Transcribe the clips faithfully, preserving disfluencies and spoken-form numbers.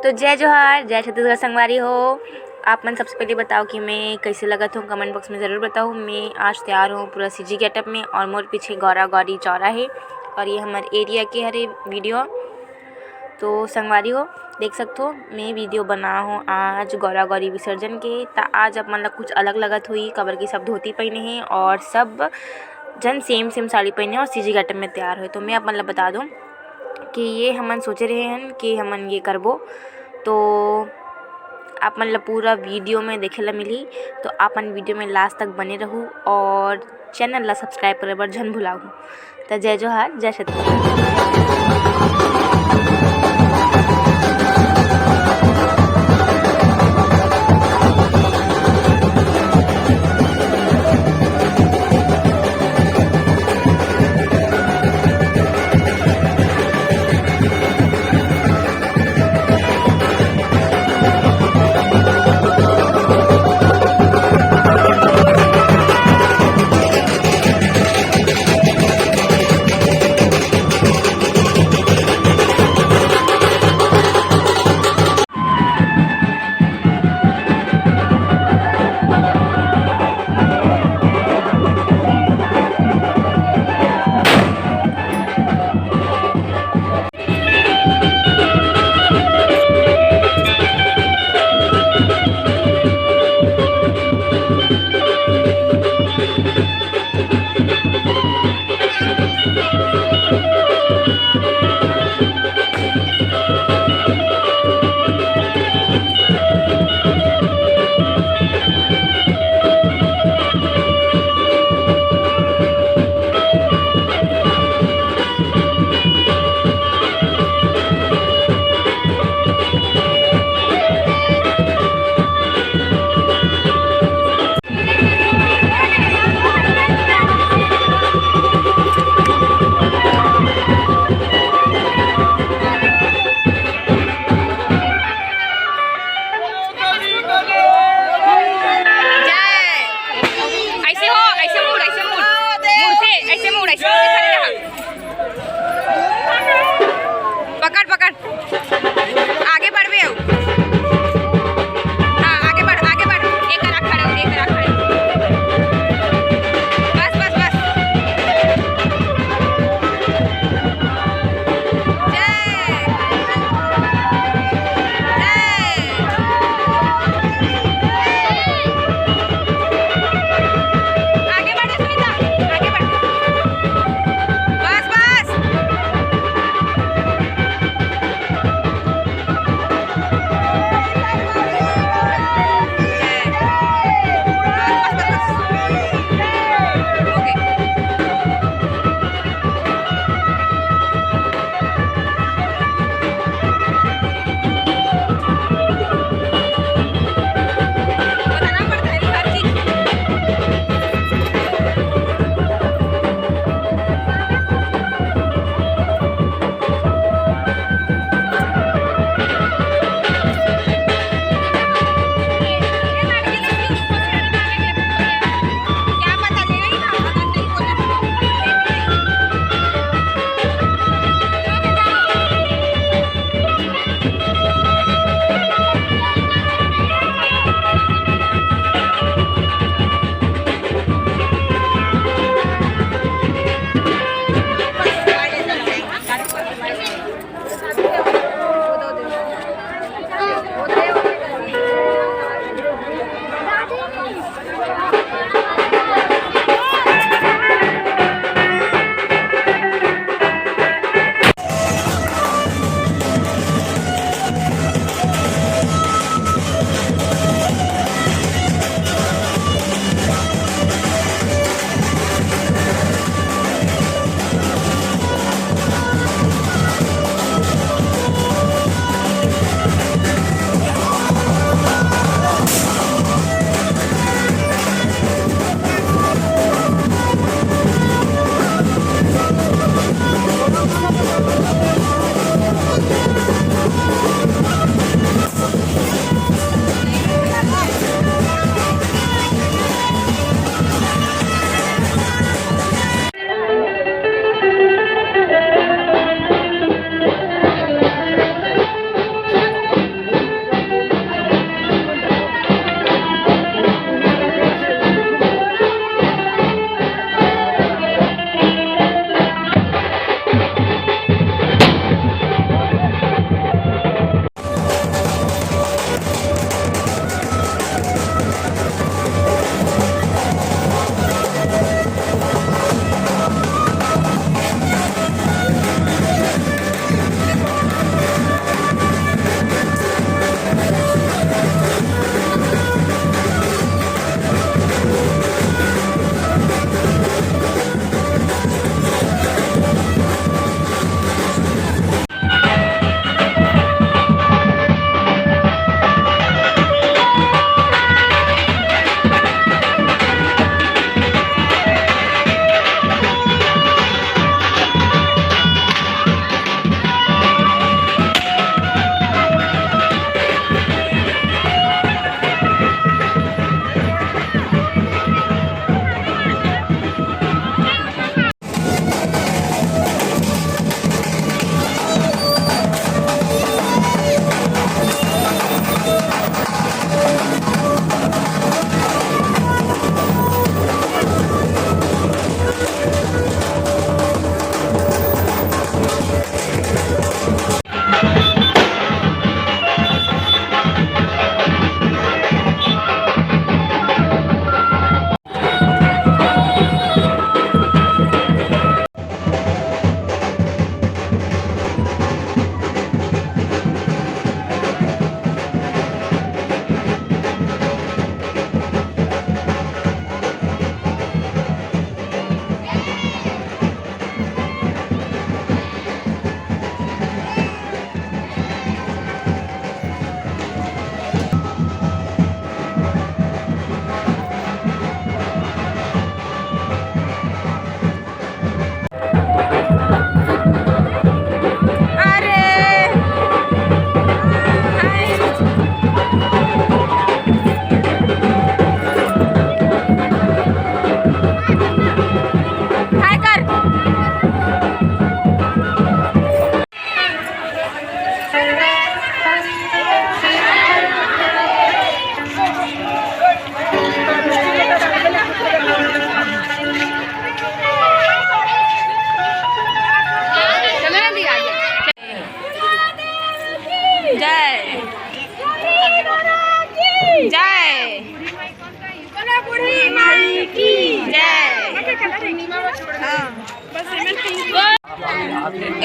तो जय जोहार, जय छत्तीसगढ़ संगवारी हो। आप मन सबसे पहले बताओ कि मैं कैसे लगत हूँ, कमेंट बॉक्स में ज़रूर बताओ। मैं आज तैयार हूँ पूरा सीजी गेटअप में और मोर पीछे गौरा गौरी चौरा है और ये हमारे एरिया के हरे वीडियो। तो संगवारी हो, देख सकते हो मैं वीडियो बना हूँ आज गौरा गौरी विसर्जन के। त आज आप मन ला कुछ अलग लगत होई, काबर कि सब धोती पहने हैं और सब जन सेम सेम साड़ी पहने और सीजी गेटअप में तैयार हुए। तो मैं आप मन ला बता दूँ कि ये हमन सोचे रहे हन कि हमन ये करबो। तो आप मन ला पूरा वीडियो में देखे ला मिली, तो आप मन वीडियो में लास्ट तक बने रहू और चैनल ला सब्सक्राइब करे बर झन भुलाहू। तो जय जोहार, जय छत्तीसगढ़।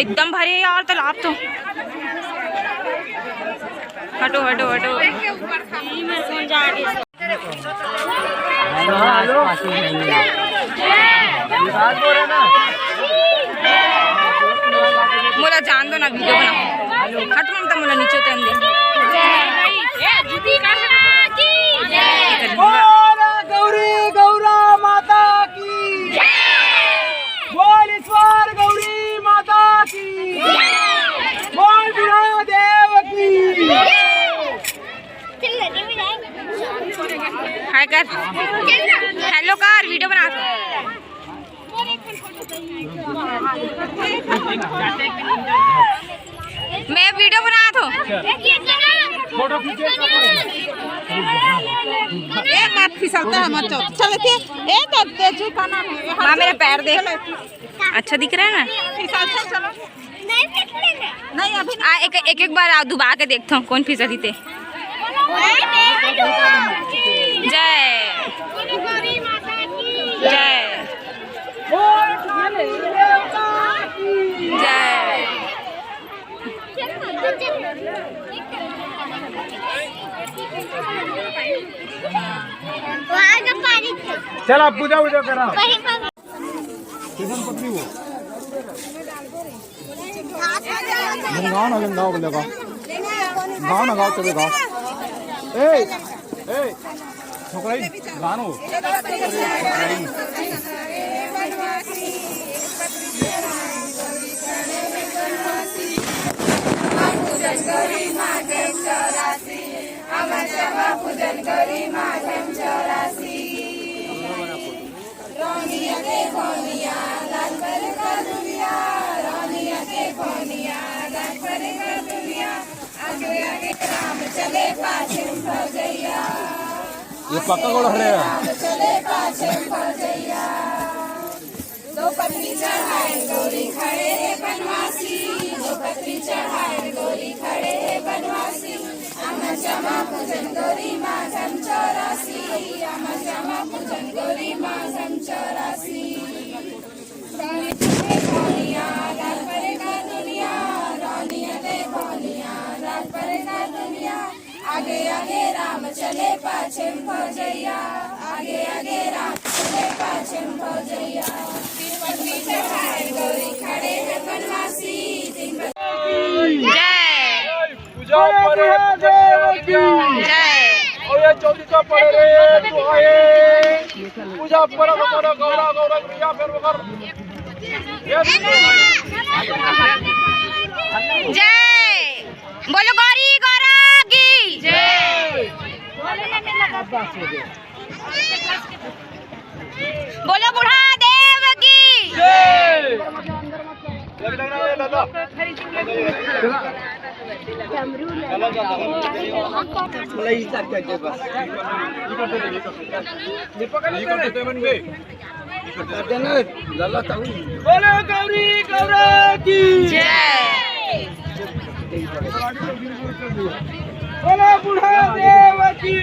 एकदम भरे यार तालाब तो। हटो, हटो, हटो। मोला जान दो ना, वीडियो बना। हट ममता, मोला नीचे उतरन दे। बोलो गौरी गौरा माता की। बोल ईश्वर गौरी माता की। बोल बुढ़ा देव की। हाय कर, हेलो कर, वीडियो बना। मैं वीडियो बनात हूँ। एक बार फिसलता है, मत चल। चल, के, ए, तो तेजू का नाम है? माँ, मेरा पैर देख। अच्छा दिख रहा है ना? फिसल, चल, चलो। नहीं, अभी आ, एक, एक, एक बार आ, दुबा के देखता हूँ, कौन फिसली थे। जय। जय। जय। चल, आप पूजा वूजा करा। कैसन पकड़ी वो? गाओ ना, गाओ, बोले गाओ। गाओ ना, गाओ, चले गाओ। ए, ए, छोकराई, गानो। ये पक्का गोड़ हरे। जय। पूजा पर है, पूजा देव की। जय। और ये चौरी का पर है, तो है। पूजा पर हमारा गौरा, गौरा भैया, फिर मगर। जय। बोलो गौरी गौरा की। जय। बोलो बूढ़ा देव की। जय। बोलो गौरी गौरा की। जय। बोलो बूढ़ा देव की।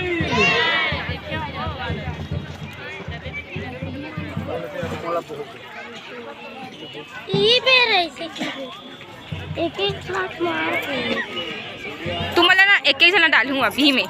ई बेर ऐसे की एक एक साथ मार के। तुमला ना एक एक जना डालूं अभी में।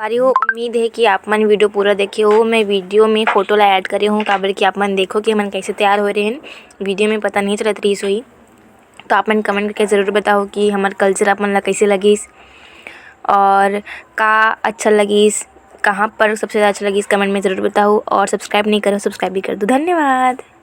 संगवारी हो, उम्मीद है कि आप मन video पूरा देखे हो। मैं video में photo ला add करे हूँ, काबर कि आप मन देखो कि हमन कैसे तैयार हो रहे हैं। Video में पता नहीं चलत रहीस होही, तो आप मन comment करके ज़रूर बताओ कि हमर culture आप मन ला कैसे लगिस और का अच्छा लगिस, कहाँ पर सबसे ज़्यादा अच्छा लगिस, comment में ज़रूर बताओ। और subscribe नहीं करो, subscribe भी कर दो। धन्यवाद।